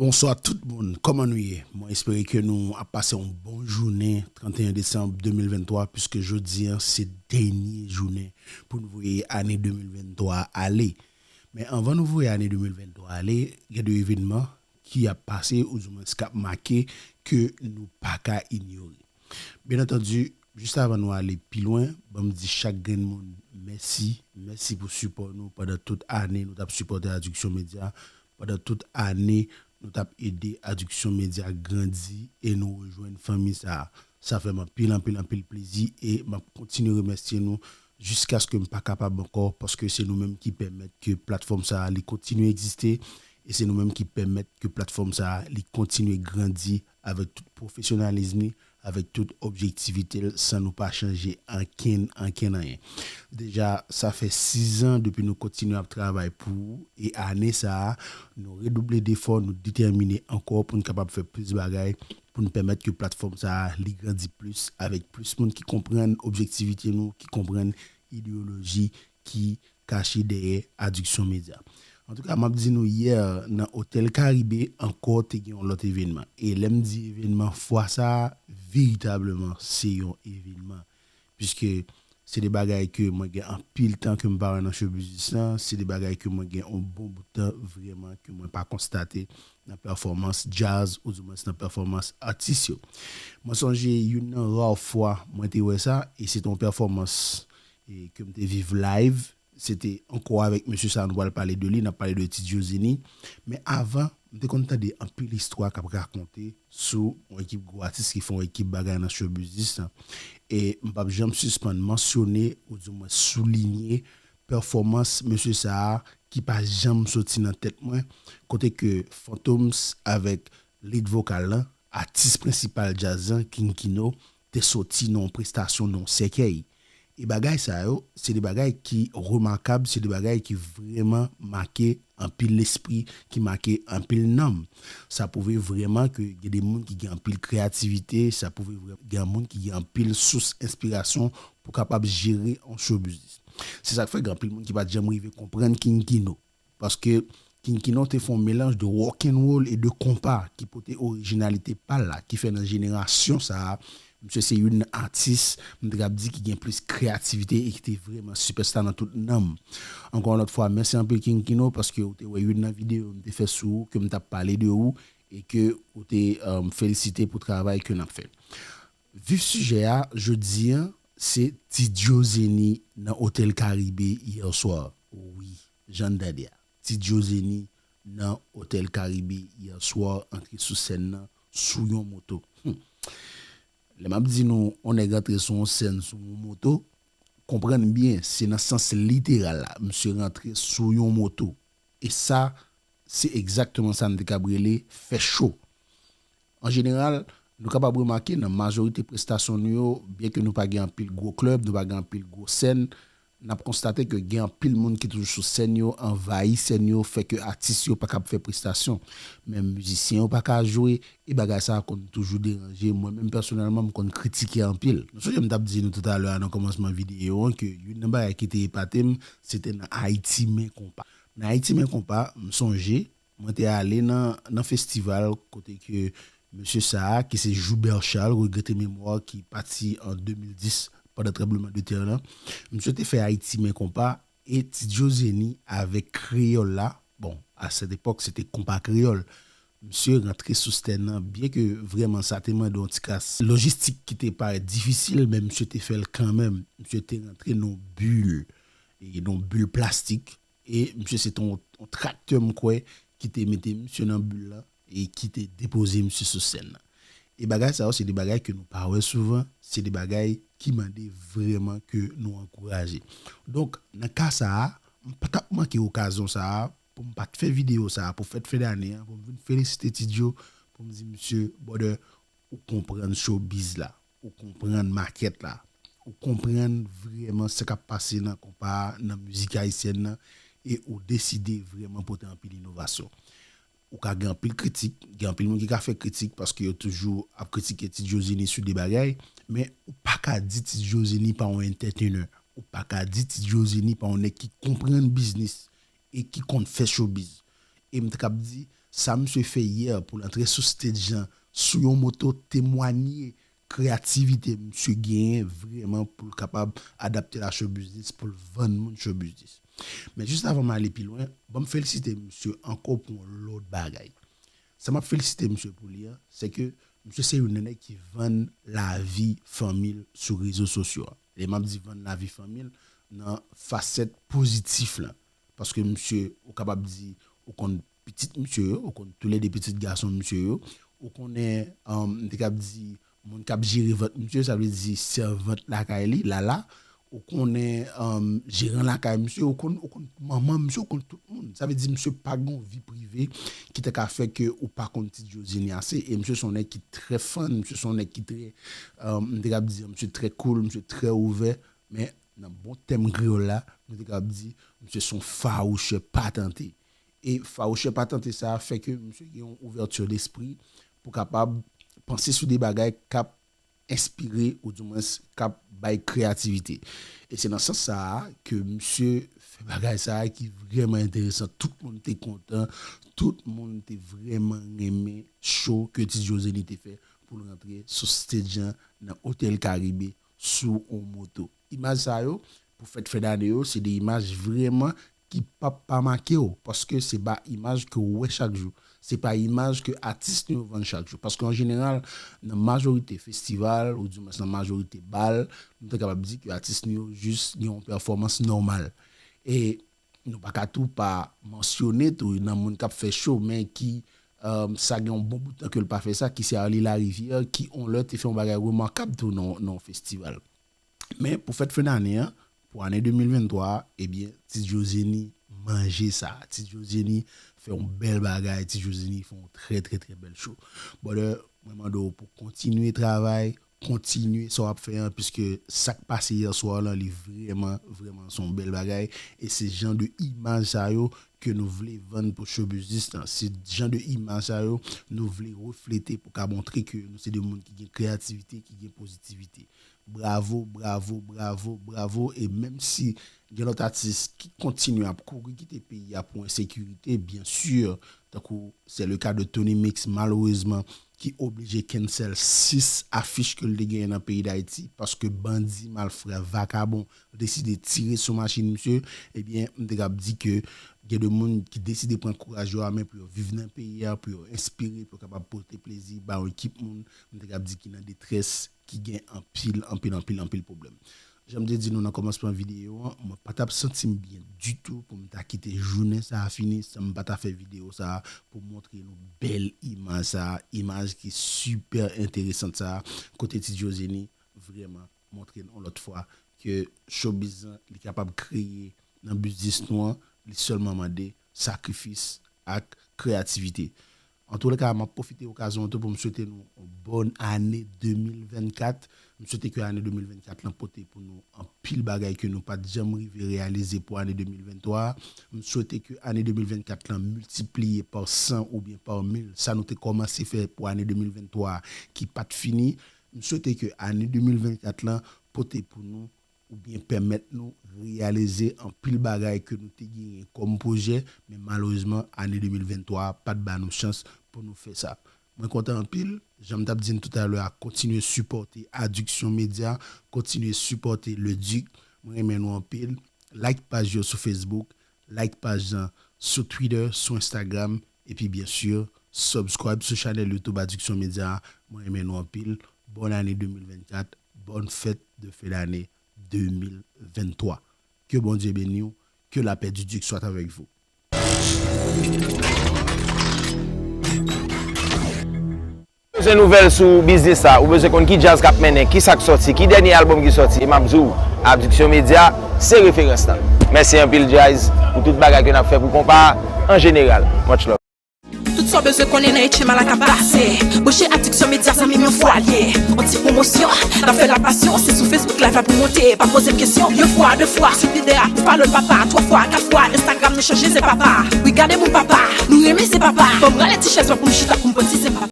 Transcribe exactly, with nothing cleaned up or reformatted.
Bonswa tout moun, kòman nou ye? Mwen espere ke nou ap pase yon bon jounen trannteyen desanm de mil venntwa, piske jodi a se dènye jounen pou nou voye ane de mil venntwa ale. Men anvan nou voye ane de mil venntwa ale, gen de evènman ki ap pase, oudimwens k ap make, ke nou pa ka inyore. Byen antandi, jis avan nou ale pi lwen, ban m di chak grenn moun mèsi. Mèsi pou sipò nou pandan tout ane nou t ap sipòte Addiction Media. Pandan tout ane nou t ap ede Addiction Media grandi e nou rejwenn fanmi sa a. Sa fè m anpil, anpil, anpil plezi e m ap kontinye remèsye nou jiskaske m pa kapab ankò, paske se nou menm ki pèmèt ke platfòm sa a li kontinye egziste e se nou menm ki pèmèt ke platfòm sa a li kontinye grandi avèk tout pwofesyonalizm li, avèk tout objektivite l, san nou pa chanje ankenn, ankenn anyen. Deja, sa fè sizan depi nou kontinye ap travay pou ou, e ane sa a, nou redouble defò, nou detèmine ankò pou n kapab fè plis bagay, pou n pèmèt ke platfòm sa a li grandi plis, avèk plis moun ki konprann objektivite nou, ki konprann ideyoloji ki kache dèyè Addiction Media. Antouka, m ap di nou, yè nan Otèl Karibe ankò te gen yon lòt evènman. E lè m di evènman, fwa sa a, veritableman, se yon evènman. Piske se de bagay ke mwen gen anpil tan ke m pa wè nan show business lan, se de bagay ke mwen gen yon bon bout tan vrèman ke mwen pa konstate nan pèfòmans djaz, oudimwens nan pèfòmans atis yo. Mwen sonje youn nan ra fwa mwen te wè sa, e se te yon pèfòmans e ke m te viv live, se te ankò avèk mesye sa a, nou pral pale de li, n ap pale de Ti Djo Zeni. Men avan, m te konn tande anpil istwa k ap rakonte sou yon ekip gwo atis ki fè yon ekip bagay nan show business lan. E m p ap janm sispann mansyone, oudimwens soulinye, pèfòmans mesye sa a ki pa janm soti nan tèt mwen, kote ke Fantoms avèk lead vokal lan, atis prensipal djaz lan, King Kino, te soti nan yon prestasyon nan yon sèkèy. E bagay sa yo, se de bagay ki remakab, se de bagay ki vrèman make anpil lespri, ki make anpil nanm. Sa pwouve vrèman ke gen de moun ki gen anpil kreyativite, sa pwouve vrè-, gen moun ki gen anpil sous enspirasyon pou kapab jere yon show business. Se sa k fè gen anpil moun ki pa t janm rive konprann King Kino. Paske King Kino te fè yon melanj de rock'n'roll e de konpa ki pote orijinalite pa l la, ki fè nan jenerasyon sa a, misye se youn nan atis, m te kab di ki gen plis kreyativite e ki te vrèman sipèsta nan tout nanm. Ankò yon lòt fwa, mèsi anpil King Kino paske ou te wè youn nan videyo m te fè sou ou, ke m t ap pale de ou e ke ou te, um, felisite pou travay ke n ap fè. Vif sijè a, jodi a, se Ti Djo Zeni nan Otèl Karibe yè swa. Wi, jan n tande a. Ti Djo Zeni nan Otèl Karibe yè swa, antre sou sèn nan sou yon moto. Hmm. Lè m ap di nou, yon nèg antre sou yon sèn sou yon moto, konprann byen, se nan sans literal la, misye rantre sou yon moto. E sa, se egzakteman sa n te kab rele fè cho. An jeneral, nou kapab remake nan majorite prestasyon nou yo, byenke nou pa gen anpil gwo klèb, nou pa gen anpil gwo sèn, n ap konstate ke gen anpil moun ki toujou sou sèn yo, anvayi sèn yo, fè ke atis yo pa kab fè prestasyon. Menm mizisyen yo pa ka jwe, e bagay sa a konn toujou deranje. Mwen menm pèsonèlman, m konn kritike anpil. Nou sonje m t ap di nou toutalè a nan kòmansman videyo an ke youn nan bagay ki te epate m, se te nan Ayiti Men Konpa. Nan Ayiti Men Konpa, m sonje, mwen te ale nan, nan festival kote ke mesye sa a, ki se Joubert Charles, regrete memwa, ki pati an de mil dis pandan tranbleman de tè lan. Misye te fè Ayiti Men Konpa e Ti Djo Zeni avèk Kreyòl la. Bon, a sèt epòk, se te Konpa Kreyòl. Misye rantre sou sèn nan, byenke vrèman sa te mande yon ti kras lojistik ki te parèt difisil, men misye te fè l kanmenm. Misye te rantre nan yon bil, e nan yon bil plastik, e misye se te yon, yon traktè, m kwè, ki te mete misye nan bil la e ki te depoze misye sou sèn nan. E bagay sa yo, se de bagay ke nou pa wè souvan, se de bagay ki mande vrèman ke nou ankouraje. Donk, nan ka sa a, m pa t ap manke okazyon sa a pou m pa t fè videyo sa a pou fèt fen dane an, pou m vin felisite Ti Djo, pou m di, "Misye, brother, ou konprann showbiz la, ou konprann makèt la, ou konprann vrèman sa k ap pase nan konpa a, nan mizik ayisyèn nan, e ou deside vrèman pote anpil inovasyon." Ou ka gen anpil kritik, gen anpil moun ki ka fè kritik paske yo toujou ap kritike Ti Djo Zeni sou de bagay, men ou pa ka di Ti Djo Zeni pa yon entertainer, ou pa ka di Ti Djo Zeni pa yon nèg ki konprann biznis e ki konn fè showbiz. E m t ap di, Sa misye fè yè pou l antre sou stage lan sou yon moto temwanye kreyativite misye genyen vrèman pou l kapab adapte l a show business, pou l vann moun show business. Men jis avan m ale pi lwen, ban m felisite misye ankò pou yon lòt bagay. Sa m ap felisite misye pou li an, se ke misye se youn nan nèg ki vann lavi fanmi l sou rezo sosyo a. E m ap di vann lavi fanmi l nan fasèt pozitif lan. Paske misye, ou kapab di, ou konn pitit misye yo, ou konn toulède pitit gason misye yo, ou konnen, um, m te kab di, moun k ap jere vant misye, sa vle di sèvant lakay li, lala, ou konnen, um, jeran lakay misye, ou konn, ou konn manman misye, ou konn tout moun. Sa vle di misye pa gen yon vi prive ki ta ka fè ke ou pa konn Ti Jozeni ase. E misye se yon nèg ki trè fun, misye se yon nèg ki trè, um, m te kab di, misye trè cool, misye trè ouvè, men nan bon tèm kreyòl la, nou te kab di, misye se yon fawouchè patante. E fawouchè patante sa a fè ke misye gen yon ouvèti lespri pou kapab panse sou de bagay k ap enspire, oudimwens k ap bay kreyativite. E se nan sans sa a ke misye fè bagay sa a ki vrèman enteresan. Tout moun te kontan, tout moun te vrèman renmen show ke Ti Jozeni te fè pou l rantre sou stage lan nan Hotel Caribe sou yon moto. Imaj sa yo, pou fèt fen dane yo, se de imaj vrèman ki p ap pa make w, paske se pa imaj ke w wè chak jou. Se pa imaj ke atis nou yo vann chak jou. Paske an jeneral, nan majorite festival, oudimwens nan majorite bal, nou ta kapab di ke atis nou yo jis gen yon pèfòmans nòmal. E nou pa ka tou pa mansyone tou nan moun k ap fè show, men ki, um, sa gen yon bon bout tan ke l pa fè sa, ki se Arly Larivière, ki on lè te fè yon bagay remakab tou nan, nan yon festival. Men pou fèt fen dane an, pou ane de mil venntwa a, ebyen, Ti Jozeni manje sa. Ti Jozeni fè yon bèl bagay, Ti Jozeni fè yon trè, trè, trè bèl show. Brother, mwen mande w pou kontinye travay, kontinye sa w ap fè an, piske sa k pase yè swa lan, li vrèman, vrèman se yon bèl bagay. E se jan de imaj sa yo ke nou vle vann pou show business lan. Se jan de imaj sa yo nou vle reflete pou ka montre ke nou se de moun ki gen kreyativite, ki gen pozitivite. Bravo, bravo, bravo, bravo. E menm si gen lòt atis ki kontinye ap kouri kite peyi a pou ensekirite, byen si, tankou se le ka de Tony Mix, malerezman, ki oblije cancel sis afich ke l te genyen nan peyi Dayiti, paske bandi, malfrè, vakabon deside tire sou machin misye, ebyen, m te kab di ke gen de moun ki deside pran kouraj yo a men pou yo viv nan peyi a, pou yo enspire, pou yo kapab pote plezi ba yon ekip moun, m te kab di ki nan detrès, ki gen anpil, anpil, anpil, anpil pwoblèm. Jan m te di nou nan kòmansman videyo an, mwen pa t ap santi m byen ditou pou m ta kite jounen sa a fini san m pa ta fè videyo sa a pou montre nou bèl imaj sa a, imaj ki sipè enteresan sa a, kote Ti Jozeni vrèman montre n yon lòt fwa ke showbiz lan, li kapab kreye nan biznis nou an, li sèlman mande sakrifis ak kreyativite. Antouleka, m ap pwofite okazyon an tou pou m swete nou yon bòn ane de mil vennkat. M swete ke ane de mil vennkat lan pote pou nou anpil bagay ke nou pa t janm rive reyalize pou ane de mil venntwa a. M swete ke ane de mil vennkat lan miltipliye pa san oubyen pa mil sa nou te kòmanse fè pou ane de mil venntwa a ki pa t fini. M swete ke ane de mil vennkat lan pote pou nou oubyen pèmèt nou reyalize anpil bagay ke nou te genyen kòm pwojè, men malerezman, ane de mil venntwa a pa t ba nou chans pou nou fè sa. Mwen kontan anpil, jan m t ap di n toutalè a, kontinye sipòte Adduction Media, kontinye sipòte Le Duc. Mwen renmen nou anpil. Like paj yo sou Facebook, like paj lan sou Twitter, sou Instagram, epi byen si, subscribe sou chanèl YouTube Adduction Media a. Mwen renmen nou anpil. Bòn ane de mil vennkat, bòn fèt de fen dane de mil venntwa. Ke Bondye beni w, que la paix du Duc soit avec vous. Bezwen nouvèl sou biznis sa, ou bezwen konn ki djaz k ap mennen, ki sa k sòti, ki dènye albòm ki sòti, e m ap di w, Adduction Media se referans lan. Mèsi anpil Jazz pou tout bagay ke n ap fè pou konpa a an jeneral. Much love. Tout sa w bezwen konnen nan H M I la ka pase. Branche Adduction Media, zanmi m, yon fwa l ye. Yon ti pwomosyon, n ap fè l ak pasyon. Se sou Facebook Live la pou monte, pa poze m kesyon. Yon fwa, de fwa, swiv lide a pou pale l papa. Twa fwa, kat fwa, Instagram nou chanje zen papa. Wi, gade moun papa, nou renmen zen papa. Ban m rale ti chèz mwen pou m chita pou m pote ti zen papa.